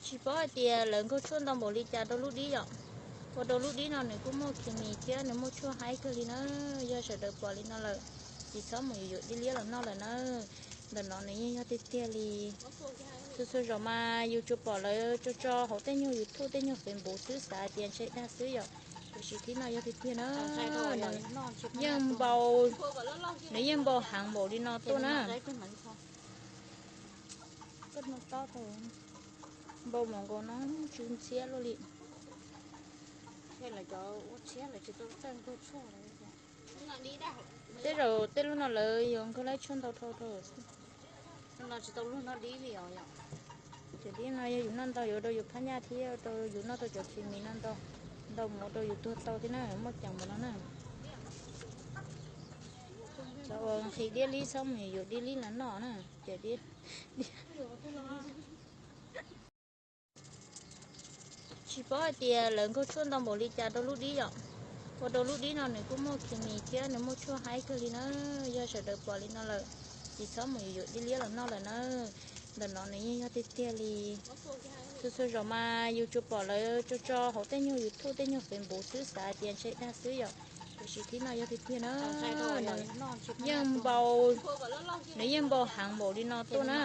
Tsis paub hais tias lawv nkaug tshuaj ntau npaum li cas rau lub dib yom. Ua rau lub dib no nws kuj muaj khes mis thiab nws muaj tshuaj haib kawg li na. Yog sawv daws pom li no lawm, tsis txhob mus yuav yuav dib liab los noj lawm na. Ntawm no nws yeej yog tiag tiag li. Txhua txhua zaus mas yus tsuas pom lawv tso tso hauv tej nyuag YouTube tej nyuag Facebook xwb xav hais tias ntshe dag xwb yom. Tiam sis thib no yog tiag tiag na. Yeej npau, nws yeej npau heev npaum li no tuaj na. Npau mus nkaus no tsw ntxhiab luaj li. Tej zaum tej lub no lawv yuav nkaug laib tshuaj ntau dhau dhau xwb. Cov dib no yog yus noj ntau yuav ua rau yus phab nyaj thiab ua rau yus noj tau cov khes mis no ntau, ntau mus ua rau yus tuag tau thiab na, muaj ceem npaum no na. Cov uas nqhis dib lib txhob mus yuav dib lib los noj na, ces dib Tsis paub hais tias lawv nkaug tshuaj ntau npaum li cas rau lub dib yom. Ua rau lub dib no nws kuj muaj khes mis thiab nws muaj tshuaj haib kawg li na. Yog sawv daws pom li no lawm, tsis txhob mus yuav yuav dib liab los noj lawm na. Ntawm no nws yeej yog tiag tiag li. Txhua txhua zaus mas yus tsuas pom lawv tso tso hauv tej nyuag YouTube tej nyuag Facebook xwb xav hais tias ntshe dag xwb yom. Tiam sis thib no yog tiag tiag na. Yeej npau, nws yeej npau heev npaum li no tuaj na.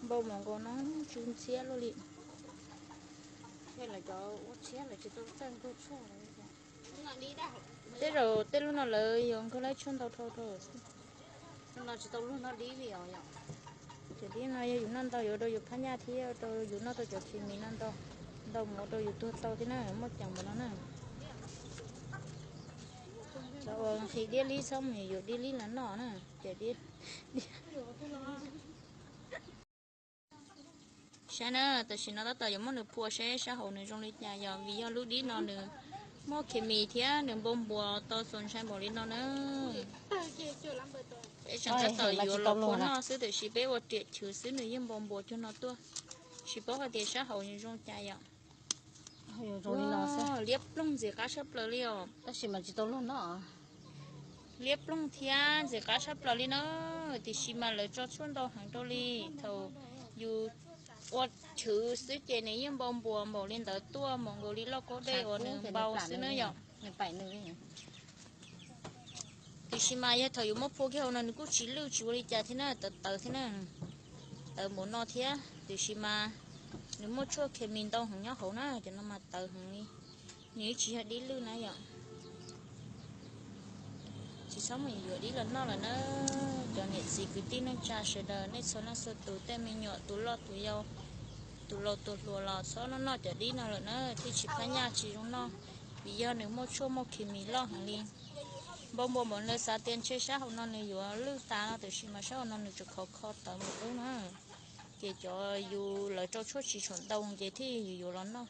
Npau mus nkaus no tsw ntxhiab luaj li. Tej zaum tej lub no lawv yuav nkaug laib tshuaj ntau dhau dhau xwb. Cov dib no yog yus noj ntau yuav ua rau yus phab nyaj thiab ua rau yus noj tau cov khes mis no ntau, ntau mus ua rau yus tuag tau thiab na, muaj ceem npaum no na. Cov uas nqhis dib lib txhob mus yuav dib lib los noj na, ces dib Saib na, tam sim no tab tom yuav muab nws phua seb sab hauv nws zoo li cas yom, vim yog lub dib no nws muaj khes mis thiab nws npau npuas tau txaus ntshai npaum li no na. Peb tseem tab tom yuav los phua noj xwb tiam sis peb ua riam chwv xwb nws yeej npau npuas cuag no tuaj. Tsis paub hais tias sab hauv nws zoo cas yom. Liab ploog ntxim qab tshaj plaws li os. Tab sis mas tsis tau luag noj. Liab ploog thiab ntxim qab tshaj plaws li na, tiam sis mas lawv tso tshuaj ntau heev rau li. Thaum yus ua chwv xwb ces nws yeej npau npuas npaum li ntawd tuaj mus nkaus li lauj kaub dej uas nws npau xwb na yom. Tiam sis mas yog thaum yus muab phua kiag hauv no nws kuj tsis lwj tsis ua li cas thiab na, tawv tawv thiab na, tawv npaum no thiab. Tiam sis mas nws muaj tshuaj khes mis ntau heev nyob hauv na, cov no mas tawv heev li. Nws tsis yog dib lwj na yom. Tsis txhob mus yuav dib los noj lawm na. Cov niam txiv kwv tij neej tsa sawv daws, nej txhua leej txhua tus, tej me nyuam, tus loj tus yau, tus laus tus hluas los txhob noj noj cov dib no lawm na, thiaj tsis phab nyaj tsis zoo noj, vim yog nws muaj tshuaj muaj khes mis loj heev li. Npau npuas npaum li xav tias ntshe sab hauv no nws yuav lwj tas no tiam sis mas sab hauv no nws tseem khov kho tawv mus dub na. Ces cov yus lawv rau tshuaj tsis tshua ntau ces thiaj yus yuav los noj.